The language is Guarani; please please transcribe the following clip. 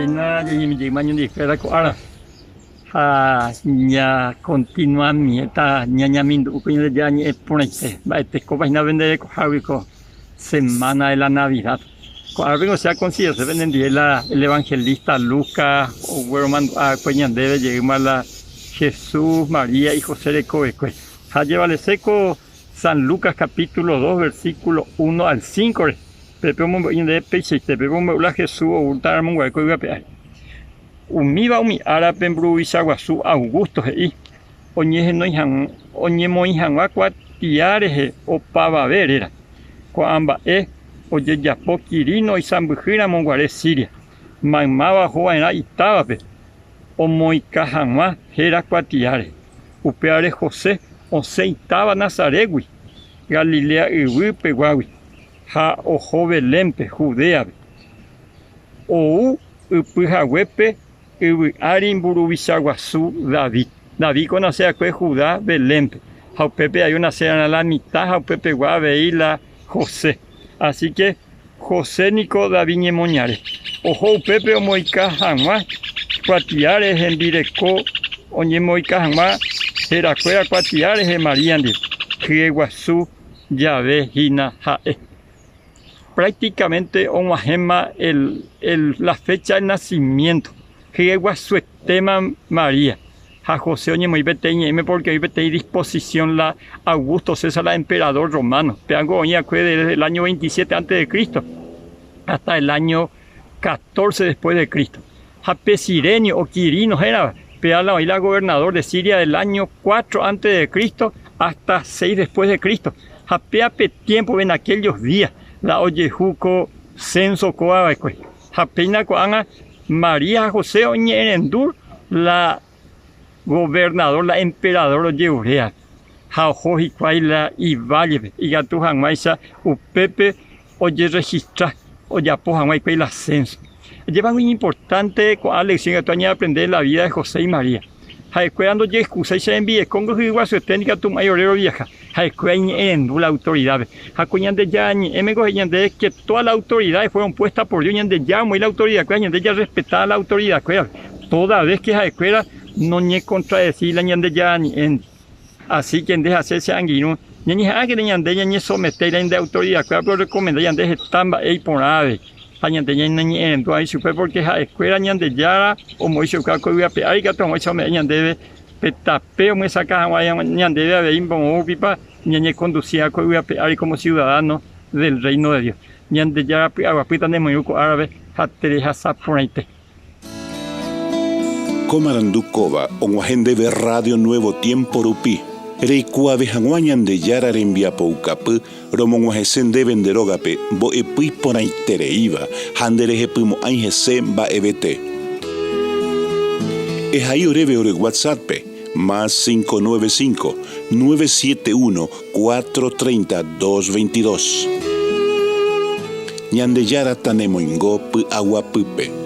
Péina jañemejeýma ñandekuéra ko ára ha ñakontinuamiéta ñañamindu'u ko Ñandejára ñe'ẽ porãite. Mba'etekópa hína pende rekohágui ko semana de la Navidad. Ko ára piko che akonsiderase penendie la el evangelista Lucas ogueromandu'a va'ekue ñandéve jeýma la Jesús, María y José rekovekue. Ha ajevalese ko San Lucas capítulo 2 versículo 1 al 5 rehe. Pépe omombe'u ñandéve peichaite, pépe omombe'u la Jesús oúta ramoguare ko yvy ape ári. Umíva umi árape mburuvicha guasu Augusto he'i oñehenói hag̃ua oñemoĩ hag̃ua kuatia rehe opavave réra. Ko'ã mba'e ojejapo Quirino oisãmbyhy ramoguare Siria. Maymáva oho va'erã itávape omoĩka hag̃ua héra kuatia rehe. Upévare José osẽ itáva Nazarétgui, Galilea yvy peguágui, ha oho Belénpe, Judéape. Ou ypy haguépe yvy ári mburuvicha guasu David. David onase va'ekue Judá Belénpe, ha upépe avei onase va'erã la mitã ha upepegua avei la José. Así ke José niko David ñemoñare. Oho upépe omoĩka hag̃ua kuatiáre hembireko oñemoĩka hag̃ua herakuéra kuatia rehe María ndive, hyeguasu jave hína ha'e. Prácticamente og̃uahẽma el, el, la fecha de nacimiento, hyeguasuetéma María ha José oñemoĩ peteĩ ñe'ẽme porque oĩ peteĩ disposición la Augusto César la emperador romano, péango oĩ va'ekue desde el año 27 antes de Cristo hasta el año 14 después de Cristo. Ha pe Cirenio o Quirino hérava, péa la oĩ la gobernador de Siria del año 4 antes de Cristo hasta 6 después de Cristo. Ha péa pe tiempo en aquellos días la ojehu ko censo kóva va'ekue. Ha péina ko'ág̃a María ha José oñe'ẽrendu la gobernador, la emperador ojeruréva ha oho hikuái la ivállepe ikatu hag̃uáicha upépe ojerrehistra ojapo hag̃ua hikuái la censo. Ajépa iñimportánte ko'ã lección ikatu añeaprende la vida de José y María. Ha'ekuéra ndojeexcusái che rembireko ndohyguasuete ndikatumo'ãi ore roviaha. Ha'ekuéra iñe'ẽrendu la autoridápe. Ha ko Ñandejára Ñe'ẽme ko he'i ñandéve que todas las autoridades fueron puestas por Dios, Ñandejára omoĩ la autoridakuéra, ñande jarrespeta la autoridakuérape toda vez que ha'ekuéra noñekontradecíri la Ñandejára Ñe'ẽndi. Así que nde ha che, che angirũ, ñañeha'ãkena ñande ñañesomete la ñande autoridakuérape orrekomenda ñande heta mba'e iporãve ha ñande ñaneñe'ẽrendu avei chupe porque ha'ekuéra Ñandejára omoĩ chupe ko yvy ape ári ikatu hag̃uáicha ome'ẽ ñandéve pe tape omyesakã hag̃ua ñandéve avei moõguipa ñañekondusiha ko yvy ape ári como ciudadano del Reino de Dios. Ñandejára py'aguapýta nemoirũ ko árape ha terehasa porãite. Ko marandu kóva og̃uahẽ ndéve Radio Nuevo Tiempo rupi, reikuaave hag̃ua Ñandejára rembiapoukapy romog̃uahẽse ndéve nde rógape mbo'epy iporãitereíva ha nderehepymo'ãi hese mba'evete. Ehai oréve ore WhatsApp-pe, más 595 971 430 222. Ñandejára tanemoingo py'aguapýpe.